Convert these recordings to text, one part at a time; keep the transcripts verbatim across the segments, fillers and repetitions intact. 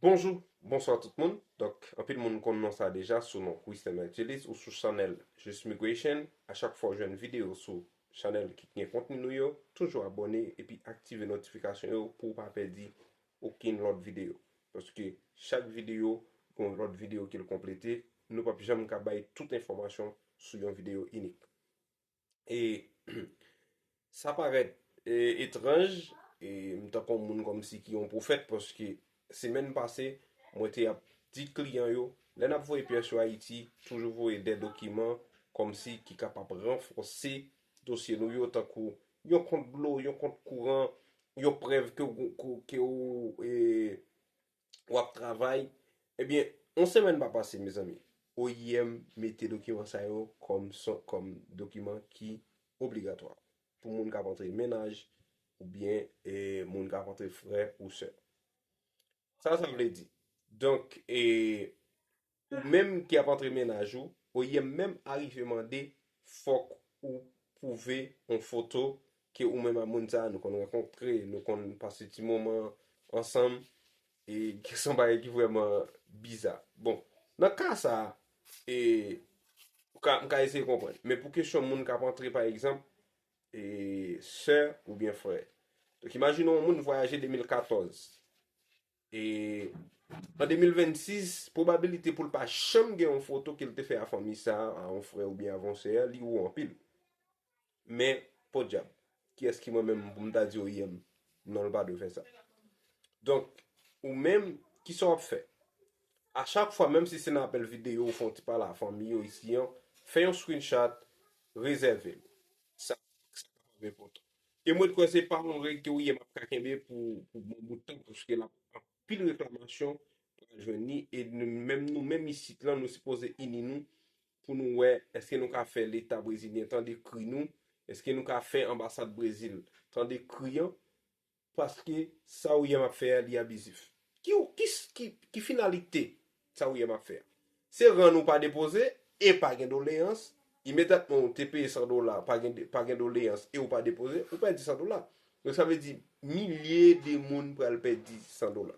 Bonjou, bonswa tout moun. Donk, anpil moun konn non sa deja sou non Christian Evangelist ou sou chanèl Just Migration. A chak fwa w jwenn videyo sou chanèl ki gen kontni nou yo, toujou abòne epi aktive notifikasyon yo pou w pa pèdi okenn lòt videyo. Paske chak videyo gen yon lòt videyo ke l konplete. Nou p ap janm ka bay tout enfòmasyon sou yon videyo inik. E sa parèt e, etranj, e m tankou yon moun kòmsi ki yon pwofèt, paske semèn pase, mwen te ap di kliyan yo, lè n ap voye pyès yo Ayiti, toujou voye de dokiman kòmsi ki kapab ranfòse dosye nou yo, tankou yon kont dlo, yon kont kouran, yon prèv ke w, ke, ke w, e, w ap travay. Ebyen, yon semèn pa pase, mezanmi, O I M mete dokiman sa yo kòm, kòm dokiman ki obligatwa pou moun k ap antre mennaj oubyen e, moun k ap antre frè ou sè. Sa sa vle di? Donk, e, ou menm ki ap antre mennaj ou, O I M menm arive mande fòk ou pwouve yon foto ke ou menm ak moun sa a nou konn rankontre, nou konn pase ti moman ansanm, e ki se yon bagay ki vrèman biza. Bon, nan ka sa a, e, ou ka, m ka eseye konprann. Men pou kesyon moun k ap antre, pa egzanp, e, sè oubyen frè. Donk, imajine yon moun vwayaje de mil katòz. E an de mil vennsis, pwobabilite pou l pa janm gen yon foto ke l te fè a fanmi sa a, a yon frè oubyen a yon sè, li wo anpil. Men, podyab, kiyès ki mwen menm pou m ta di O I M, non, l pa dwe fè sa. Donk, ou menm, kisa w ap fè? A chak fwa, menm si se nan apèl videyo, ou fè yon ti pale a fanmi yo isi an, fè yon screenshot, rezève l. Sa, sa kapab enpòtan. E mwen kwè se pa yon règ ke O I M ap ka kenbe pou, pou bon bout tan, paske l ap anpil reklamasyon pral jwenn li, e nou menm, nou menm isit lan, nou sipoze ini nou pou nou wè èske nou ka fè Leta brezilyen tande kri nou, èske nou ka fè anbasad Brezil tande kri an, paske sa O I M ap fè a, li abizif. Ki, ki, ki, ki finalite sa O I M ap fè a? Se rann ou pa depoze e pa gen doleyans, imedyatman ou te peye san dola, pa gen, pa gen doleyans e ou pa depoze, ou pèdi san dola. Donk, sa vle di milye de moun pral pèdi san dola.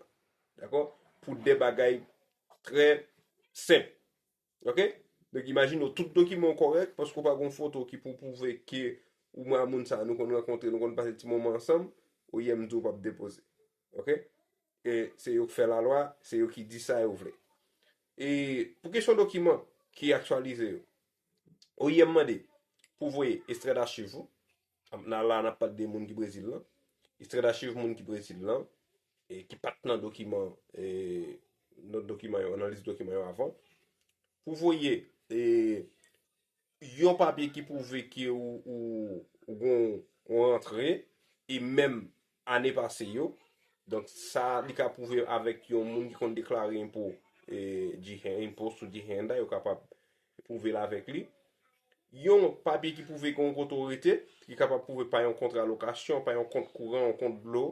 Dakò? Pou de bagay trè senp. Oke? Donk, imajine w tout dokiman w kòrèk, paske w pa gen yon foto ki pou pwouve ke ou mwen a moun sa a, nou konn rankontre, nou konn pase ti moman ansanm, O I M di w p ap depoze. Oke? E se yo k fè lalwa, se yo ki di sa yo vle. E pou kesyon dokiman ki aktyalize yo, O I M mande pou voye ekstrè dachiv ou. N a, la, n ap pale de moun ki Brezil lan. Ekstrè dachiv moun ki Brezil lan, e ki pa t nan dokiman, e, nan dokiman yo, nan lis dokiman yo avan. Pou voye, e, yon papye ki pwouve ke ou, ou, ou gon yon rantre, e menm ane pase yo. Donk, sa, li ka pwouve avèk yon moun ki konn deklare enpo, e, di, enpo sou di henda, yo kapab pwouve l avèk li. Yon papye ki pwouve gen yon kote w rete, ki kapab pwouve pa yon kontra lokasyon, pa yon kont kouran, yon kont dlo,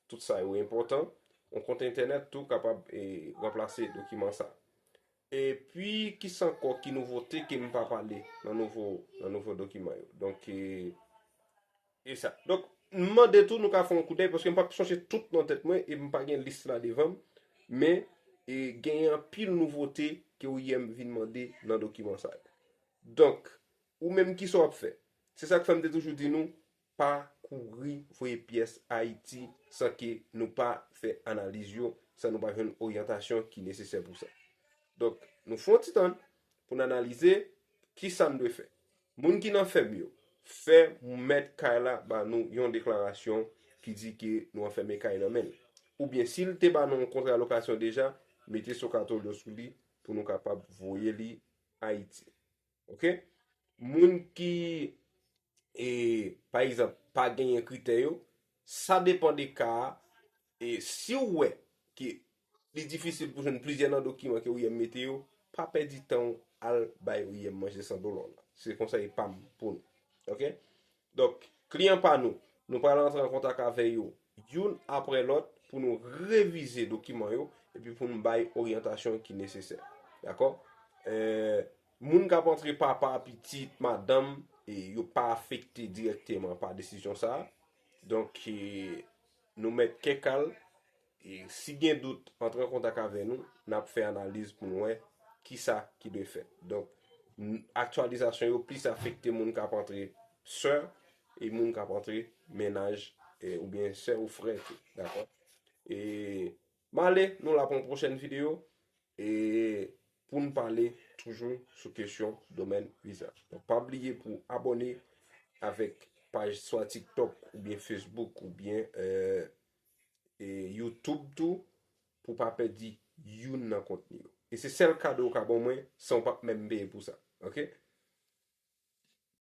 tout sa yo enpòtan. Yon kont entènèt tou kapab, e, ranplase dokiman sa. Epi, kisa ankò ki nouvote ke m pa pale nan nouvo, nan nouvo dokiman yo? Donk, e, e sa. Donk, m mande tou nou ka fè yon koudèy, paske m p ap sonje tout nan tèt mwen, e m pa gen lis la devan m, men, e, genyen anpil nouvote ke O I M vin mande nan dokiman sa yo. Donk, ou menm, kisa w ap fè? Se sa k fè m te toujou di nou, pa kouri voye pyès Ayiti san ke nou pa fè analiz yo, san nou pa jwenn oryantasyon ki nesesè pou sa. Donk, nou fè yon ti tann pou n analize kisa n dwe fè. Moun ki nan fèm yo, fè mèt kay la ba nou yon deklarasyon ki di ke nou anfème kay nan men l. Oubyen, si l te ba nou yon kontra lokasyon deja, mete sou kato l yo sou li pou nou kapab voye li Ayiti. Oke? Moun ki, e, pa egzanp, pa genyen kritè yo, sa depann de ka a, e si w wè ke li difisil pou jwenn plizyè nan dokiman ke O I M mete yo, pa pèdi tan w al bay O I M manje san dola w la. Se konsèy pa m pou nou. Oke? Donk, kliyan pa nou, nou pral antre an kontak avè yo youn apre lòt pou nou revize dokiman yo epi pou nou bay oryantasyon ki nesesè. Dakò? E, moun k ap antre papa, pitit, madanm, e yo pa afekte dirèkteman pa desizyon sa a. Donk, e, nou mèt kè kal E si gen dout, antre an kontak avè nou, n ap fè analiz pou n wè kisa ki dwe fèt. Donk, n- aktyalizasyon yo plis afekte moun k ap antre sè e moun k ap antre mennaj, e, oubyen sè ou frè tou, dakò? E m ale, nou la pou yon pwochèn videyo, e pou n pale toujou sou kesyon domèn viza. Donk, pa bliye pou abòne avèk paj swa TikTok oubyen Facebook oubyen, e, e YouTube tou, pou pa pèdi youn nan kontni yo. E se sèl kado ou ka ban mwen, san w p ap menm peye pou sa. Oke?